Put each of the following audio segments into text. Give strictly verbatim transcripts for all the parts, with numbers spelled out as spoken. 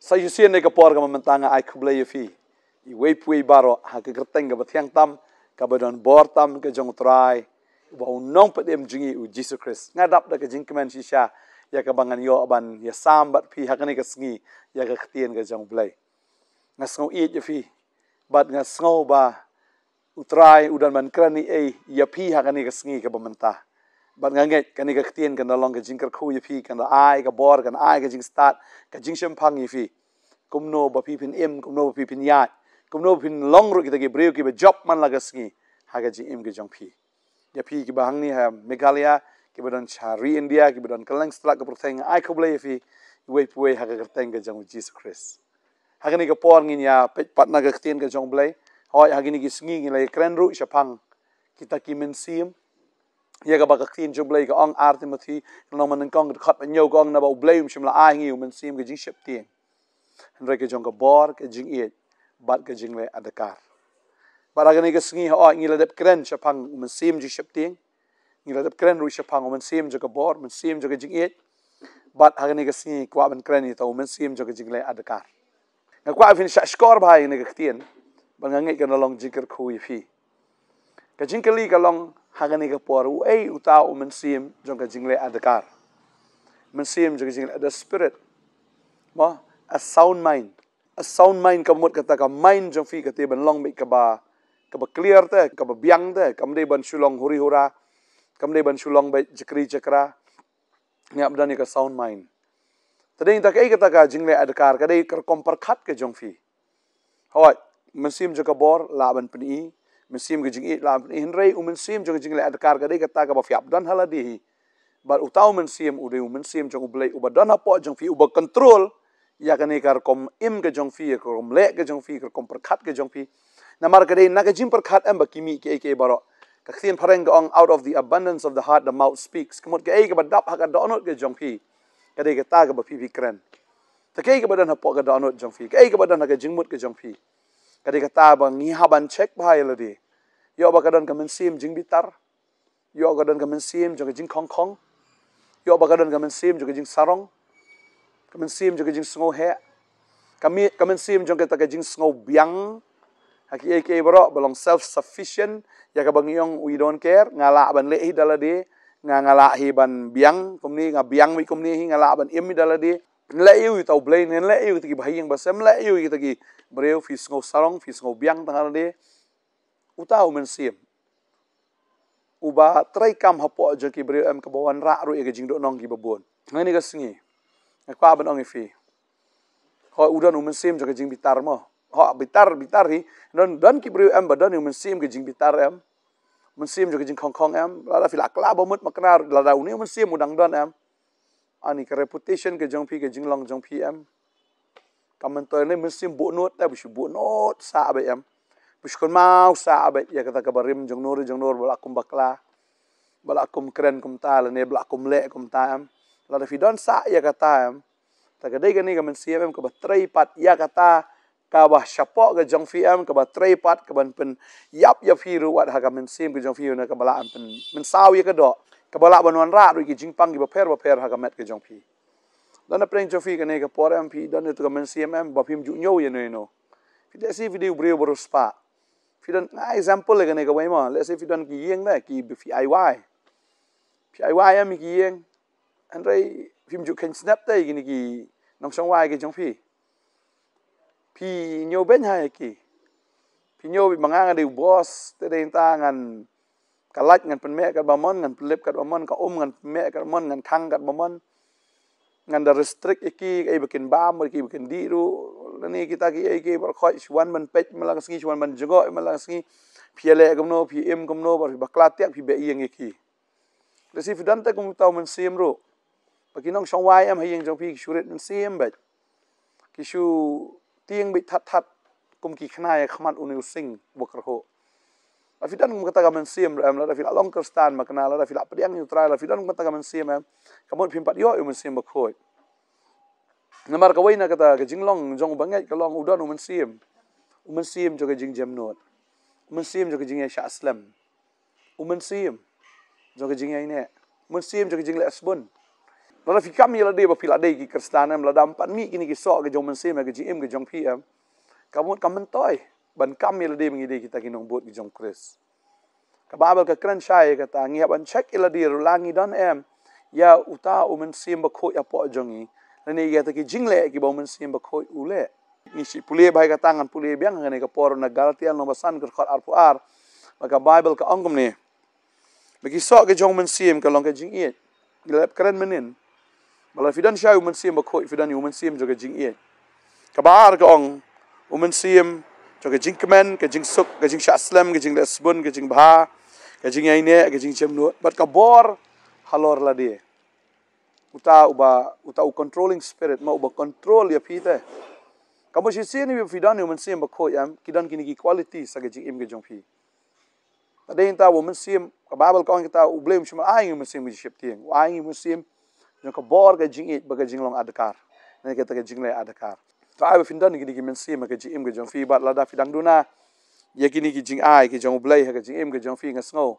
Sa shisien ha kane ka por kaba mynta nga ai khublei ïa phi, iwei pa iwei baroh, ha ka kyrteng kaba thiang tam, kaba don bor tam ka jong U Trai, uba u nongpynim jong ngi U Jisu Khrist. Nga dap da ka jingkmen shisha ïa kaba ngan ïoh ban ïasam bad phi ha kane ka sngi ïa ka ktien ka jong U Blei. Nga sngew ïeit ïa phi, bad nga sngew ba U Trai u don ban kren ïa phi ha kane ka sngi kaba mynta. Bad nga ngeit kane ka ktien kan da long ka jingkyrkhu ïa phi, kan da ai ka bor, kan da ai ka jingstad, ka jingshemphang ïa phi. Kumno ba phi phin im, kumno ba phi phin ïaid, kumno ba phin long ruh kita ki briew kiba jop man la ka sngi ha ka jingim ka jong phi. Ïa phi kiba hangne ha Meghalaya, kiba don sha ri India, kiba don kylleng satlak ka pyrthei, nga ai khublei ïa phi, iwei pa iwei ha ka kyrteng ka jong U Jisu Khrist. Ha kane ka por ngin ïa peit pat na ka ktien ka jong U Blei. Hooid, ha kine ki sngi ngin la ïakren ruh shaphang kita ki mynsiem. Ïa kaba ka ktien jong U Blei ka ong, Ar Timothi, ka lynnong ba nyngkong, ka dkhot ba hynñiew, ka ong, naba U Blei um shym la ai ha ngi u mynsiem ka jingsheptieng, hynrei ka jong ka bor, ka jingïeit, bad ka jingleh adkar. Bad ha kane ka sngi, hooid, ngi la dep kren shaphang u mynsiem jingsheptieng. Ngi la dep kren ruh shaphang u mynsiem jong ka bor, mynsiem jong ka jingïeit. Bad ha kane ka sngi kwah ban kren ïa uta u mynsiem jong ka jingleh adkar. Nga kwah phin shah shkor bha ïa kane ka ktien, bad nga ngeit kan da long jingkyrkhu ïa phi. Ka jingkylli ka long ha kane ka por, uei uta u mynsiem jong ka jingleh adkar? Mynsiem jong ka jingleh, the spirit. Mo, a sound mind. A sound mind ka mut kata ka mind jong phi ka dei ban long beit kaba, kaba clear te, kaba biang te, kam dei ban shu long huri hura, kam dei ban shu long beit jakri jakra. Ngi hap don ïa ka sound mind. Te dei ta kaei kata ka jingleh adkar, ka dei ka rukom pyrkhat ka jong phi. Hooid, mynsiem jong ka bor lah ban pyni, mynsiem ka jingïeit lah ban pyni, hynrei u mynsiem jong ka jingleh adkar ka dei kata kaba phi hap don ha lade hi. Bad uta u mynsiem u dei u mynsiem jong U Blei uba don hapoh jong phi, uba control ïa kane ka rukom im ka jong phi, ïa ka rukom leh ka jong phi, ka rukom pyrkhat ka jong phi. Namar ka dei na ka jingpyrkhat em ba ki mih kiei kiei baroh. Ka ktien phareng ka ong, out of the abundance of the heart the mouth speaks. Ka mut kaei kaba dap ha ka dohnud ka jong phi, ka dei kata kaba phi phi kren. Te kaei kaba don hapoh ka dohnud jong phi, kaei kaba don ha ka jingmut ka jong phi, ka dei kata ba ngi hap ban check bha ïa lade. Ïoh ba ka don ka mynsiem jingbitar, ïoh ka don ka mynsiem jong ka jingkhongkhong, ïoh ba ka don ka mynsiem jong ka jingsarong, ka mynsiem jong ka jingsngewheh, ka mi-, ka mynsiem jong kata ka jingsngewbiang ha kiei kiei baroh, ba long self sufficient, ïa kaba ngi ong, we don't care, nga lah ban leh hi da lade, nga, nga lah hi ban biang kumne, nga biang beit kumne hi, nga lah ban im hi da lade. Leh ïa uta U Blei, leh ïa uta ki bahaïing bahasem, leh ïa uta ki briew, phi sngewsarong, phi sngewbiang tang ha lade. Uta u mynsiem uba treikam hapoh jong ki briew em, kaba wanrah ruh ïa ka jingdohnud kiba bun. Ha kane ka sngi nga kwah ban ong ïa phi, hooid, u don u mynsiem jong ka jingbitar mo. Hooid, bitar, bitar hi. Don, don ki briew em ba don u mynsiem ka jingbitar em, mynsiem jong ka jingkhongkhong em. Lada phi la kylla ba mut makna, lada une u mynsiem u dang don em, ani ka reputation ka jong phi, ka jinglong jong phi em, ka myntoi ne mynsiem buhnud, te ba shu buhnud sah beit em, ba shu kynmaw sah beit ïa kata kaba rim jong no re jong no, ba la kum bakla, ba la kum kren kumta, lane ba la kum leh kumta em. Lada phi don sah ïa kata em, te ka dei kane ka mynsiem em kaba trei pat ïa kata kaba shapoh ka jong phi em, kaba trei pat, kaban pynïap ïa phi ruh wat ha ka mynsiem ka jong phi, ne kaba lah ban pynmynsaw ïa ka doh, kaba lah ban wanrah ruh ïa ki jingpang kiba pher bapher ha ka met ka jong phi. Don na pdeng jong phi kane ka por em, phi don ïa uta ka mynsiem em ba phim ju ñiew ïa no ïa no. Phi lehse phi dei u briew ba riewspah. Phi don, nga example ïa kane kawei mo, lehse phi don ki ïing ne ki, phi ai wai. Phi ai wai em ïa ki ïing. Hynrei phim ju kheiñ snep te ïa kine ki nongshong wai ki jong phi. Phi ñiew beiñ ha ïa ki. Phi ñiew beiñ ba nga nga dei u boss, te dei nangta ngan, ka light ngan pynmeh katba mon, ngan pynlip katba mon, ka um ngan pynmeh katba mon, ngan khang katba mon. Ngan da restrict ïa ki, kaei ba kin bam, kaei ba kin dih ruh. Lane kita kiei kiei baroh khoit, shu wan ban peit man la ka sngi, shu wan ban jngoh man la ka sngi. Phi ïaleh kumno, phi im kumno, bad phi bakla tiak, phi beh ïing ïa ki. Lehse phi don te kum uta u mynsiem ruh. Ba ki nongshong wai em ha ïing jong phi ki shu rit mynsiem beit. Ki shu tieng beit that that kum ki khynnah ïa khmat une u sing uba kyrhuh. Lada phi don kum kata ka mynsiem ruh em, lada phi la long Khristan makna, lada phi la pdiang ïa u Trai, lada phi don kum kata ka mynsiem em, ka mut phim pat ïoh ïa u Mynsiem Bakhuid. Namar kawei na kata ka jinglong jong u bangeit ka long u don u mynsiem. U mynsiem jong ka jingjemnud. U mynsiem jong ka jingïaishah slem. U mynsiem jong ka jingïaineh. U mynsiem jong ka jingleh sbun. Lada phi kam ïa lade ba phi la dei ki Khristan em, lada ym pat mih kine ki soh ki jong u Mynsiem ha ka jingim ki jong phi em, ka mut kam myntoi ban kam ïa lade ba ngi dei kita ki nongbud ki jong u Khrist. Ka Baibl ka kren shai ïa kata, ngi hap ban check ïa lade ruh la ngi don em ïa uta u Mynsiem Bakhuid hapoh jong ngi, lane ïa kita ki jingleh kiba u Mynsiem Bakhuid u leh. Ngi shu pule bha ïa kata, ngan pule biang ha kane ka por na Galatia lynnong ba san, ka dkhot arphew ar, ba ka Baibl ka ong kumne: Ba ki soh ki jong u Mynsiem ka long ka jingïeit. Ngi la dep kren mynhynnin ba lada phi don shai u Mynsiem Bakhuid, phi don ïa u mynsiem jong ka jingïeit. Kaba ar ka ong, u mynsiem jong ka jingkmen, ka jingsuk, ka jingshah slem, ka jingleh sbun, ka jingbha, ka jingïaineh, ka jingjemnud, bad ka bor halor lade. Uta uba, uta u controlling spirit, ma uba control ïa phi te. Ka mut shisien ba phi don ïa u Mynsiem Bakhuid em, ki don kine ki quality ha ka jingim ki jong phi. Te dei nangta u Mynsiem, ka Baibl ka ong kita, U Blei um shym ai ngi u mynsiem ba sheptieng, u ai ngi u mynsiem jong ka bor, ka jingïeit bad ka jinglong adkar, ne kata ka jingleh adkar. Te ai ba phin don kine ki mynsiem ha ka jingim ka jong phi, bad lada phi dang duna ïa kine ki jingai ki jong U Blei ha ka jingim ka jong phi, nga sngew,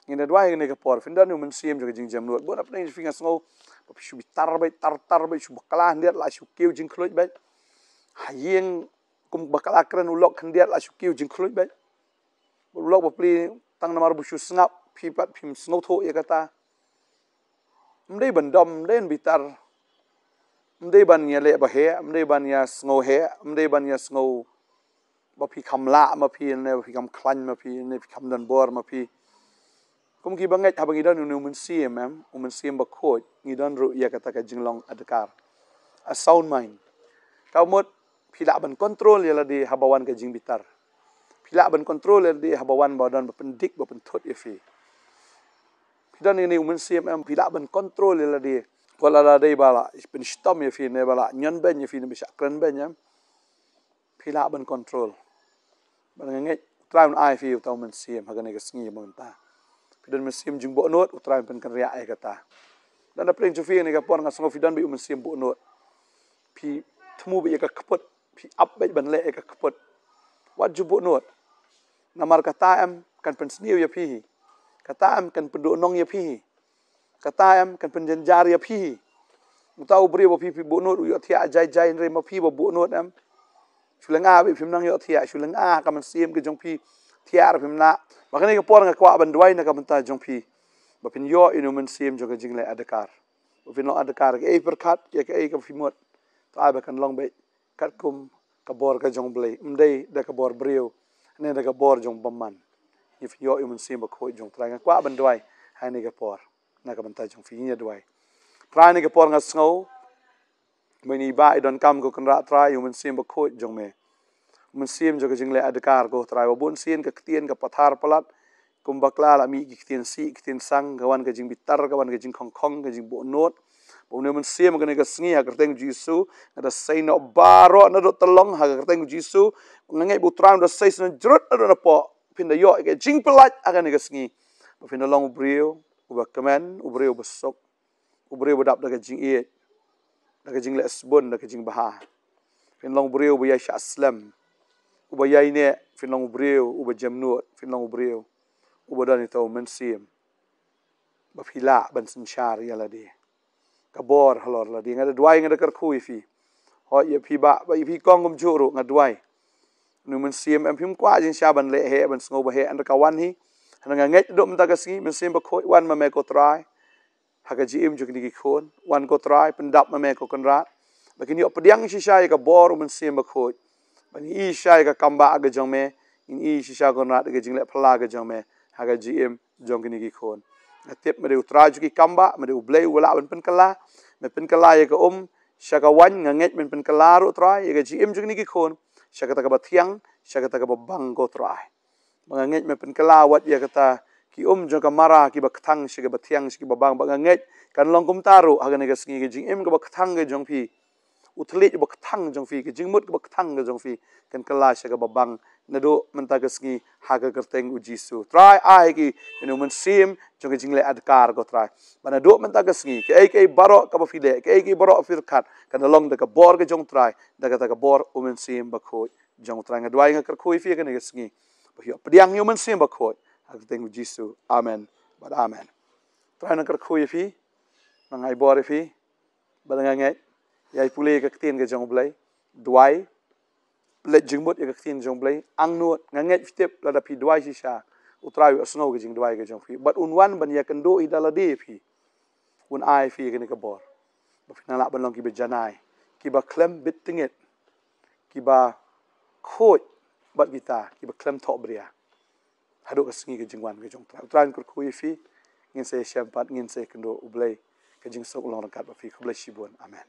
ngin da duwai kane ka por, phin don ïa u mynsiem jong ka jingjemnud. Bun na pdeng phi, nga sngew ba phi shu bitar beit, tar tar beit, shu bakla khyndiat, la shu kiew jingkhluit beit. Ha ïing kum bakla kren, u lok khyndiat, la shu kiew jingkhluit beit. U lok bapli, tang namar ba shu sngap, phi pat phim sngewthuh ïa kata. Ym dei ban dom, ym dei ban bitar, ym dei ban ïaleh ba heh, ym dei ban ïasngew heh, ym dei ban ïasngew ba phi kham lah ma phi, ne ba phi kham khlaiñ ma phi, ne phi kham don bor ma phi. Kum kiba ngeit, haba ngi don une u Mynsiem em, u Mynsiem Bakhuid, ngi don ruh ïa kata ka jinglong adkar, a sound mind. Ka mut phi lah ban control ïa lade haba wan ka jingbitar. Phi lah ban control ïa lade haba wan ba don ba pyndik ba pynthut ïa phi. Phi don ïa une u Mynsiem em, phi lah ban control ïa lade. Wat la dei ba la pynshitom ïa phi, ne ba la ñion beiñ ïa phi, ne ba shah kren beiñ em, phi lah ban control. Bad nga ngeit U Trai un ai phi uta u Mynsiem ha kane ka sngi mynta. Phi don mynsiem jingbuhnud, U Trai un pynkynriah ïa kata. Lada na pdeng jong phi ha kane ka por, nga sngew phi don beit u mynsiem buhnud, phi thmu beit ïa ka kput, phi ap beit ban leh ïa ka kput, wat ju buhnud. Namar kata em kan pynsniew ïa phi hi. Kata em kan pynduhnong ïa phi hi. Kata em kan pynjynjar ïa phi hi. Uta u briew ba phi, phi buhnud, u ïohthiah jai jai, hynrei ma phi ba buhnud em, shu lynga beit, phim nang ïohthiah. Shu lynga ha ka mynsiem ka jong phi, thiah ruh phim lah. Bad kane ka por nga kwah ban duwai na ka bynta jong phi, ba phin ïoh ïa une u mynsiem jong ka jingleh adkar, ba phin long adkar, kaei pyrkhat, ïa kaei kaba phi mut, to ai ba kan long beit katkum ka bor ka jong U Blei, ym dei da ka bor briew, ne da ka bor jong u bymman. Ngi phin ïoh ïa u Mynsiem Bakhuid jong U Trai. Nga kwah ban duwai ha kane ka por na ka bynta jong phi. Ngin ïa duwai. Trai, ha kane ka por nga sngew ba ine i bah i donkam, ko Kynrad Trai, ïa u Mynsiem Bakhuid jong me, u mynsiem jong ka jingleh adkar, ko Trai. Ba bun sien ka ktien ka pathar palat, kum bakla la mih ki ktien sih, ktien sang, ka wan ka jingbitar, ka wan ka jingkhongkhong, ka jingbuhnud. Ba une u Mynsiem ha kane ka sngi, ha ka kyrteng U Jisu, nga da sei noh baroh naduh tyllong ha ka kyrteng U Jisu. Nga ngeit ba U Trai un da sei sngewjrut naduh napoh. Phin da ïoh ïa ka jingpyllait ha kane ka sngi, ba phin da long u briew uba kmen, u briew uba suk, u briew uba dap da ka jingïeit, da ka jingleh sbun, da ka jingbha. Phin long u briew uba ïai shah slem, uba ïai neh. Phin long u briew uba jemnud. Phin long u briew uba don ïa uta u mynsiem ba phi lah ban synshar ïa lade, ka bor halor lade. Nga da duwai, nga da kyrkhu ïa phi. Hooid, ïa phi bah, ba ïa phi kong kumjuh ruh nga duwai. Une u mynsiem em, phim kwah jingshisha ban leh heh, ban sngew ba heh, hynrei ka wan hi. Hynrei nga ngeit naduh mynta ka sngi, Mynsiem Bakhuid, wan ma me, ko Trai, ha ka jingim jong kine ki khun. Wan, ko Trai, pyndap ma me, ko Kynrad, ba kin ïoh pdiang shisha ïa ka bor u Mynsiem Bakhuid, ba ngin ïohi shisha ïa ka kam bah ka jong me, ngin ïohi shisha, ko Kynrad, ïa ka jingleh phylla ka jong me ha ka jingim jong kine ki khun. Nga tip me dei U Trai jong ki kam bah, me dei U Blei uba lah ban pynkylla. Me pynkylla ïa ka um sha ka waiñ, nga ngeit men pynkylla ruh, Trai, ïa ka jingim jong kine ki khun sha kata kaba thiang, sha kata kaba bang, ko Trai. Ba nga ngeit me pynkylla wat ïa kata ki um jong ka mara, kiba kthang sha kiba thiang, sha kiba bang. Ba nga ngeit kan long kumta ruh ha kane ka sngi, ka jingim kaba kthang ka jong phi, u thylliej uba kthang jong phi, ka jingmut kaba kthang ka jong phi, kan kylla sha kaba bang naduh mynta ka sngi, ha ka kyrteng U Jisu. Trai, ai ha ki une u mynsiem jong ka jingleh adkar, ko Trai, ba naduh mynta ka sngi, kaei kaei baroh kaba phi leh, kaei kaei baroh phi pyrkhat, kan da long da ka bor ka jong U Trai, da kata ka bor u Mynsiem Bakhuid jong U Trai. Nga duwai, nga kyrkhu ïa phi ha kane ka sngi, ba phi ïoh pdiang ïa u Mynsiem Bakhuid, ha ka kyrteng U Jisu. Amen bad amen. Trai un kyrkhu ïa phi, un ai bor ïa phi. Bad nga ngeit, ïai pule ka ktien ka jong U Blei, duwai, leit jingmut ïa ka ktien jong U Blei, angnud, nga ngeit phi tip lada phi duwai shisha, U Trai u sngew ka jingduwai ka jong phi. Bad un wan ban ïakynduh ïa da lade ïa phi. Un ai phi ïa kane ka bor. Ba phin nang lah ban long kiba janai, kiba khlem bit tyngit, kiba khuid bad kita kiba khlem thoh bria. Haduh ka sngi ka jingwan ka jong U Trai. U Trai un kyrkhu ïa phi, ngin sa ïashem pat, ngin sa ïakynduh, U Blei ka jingsuk long ryngkat bad phi. Khublei shibun. Amen.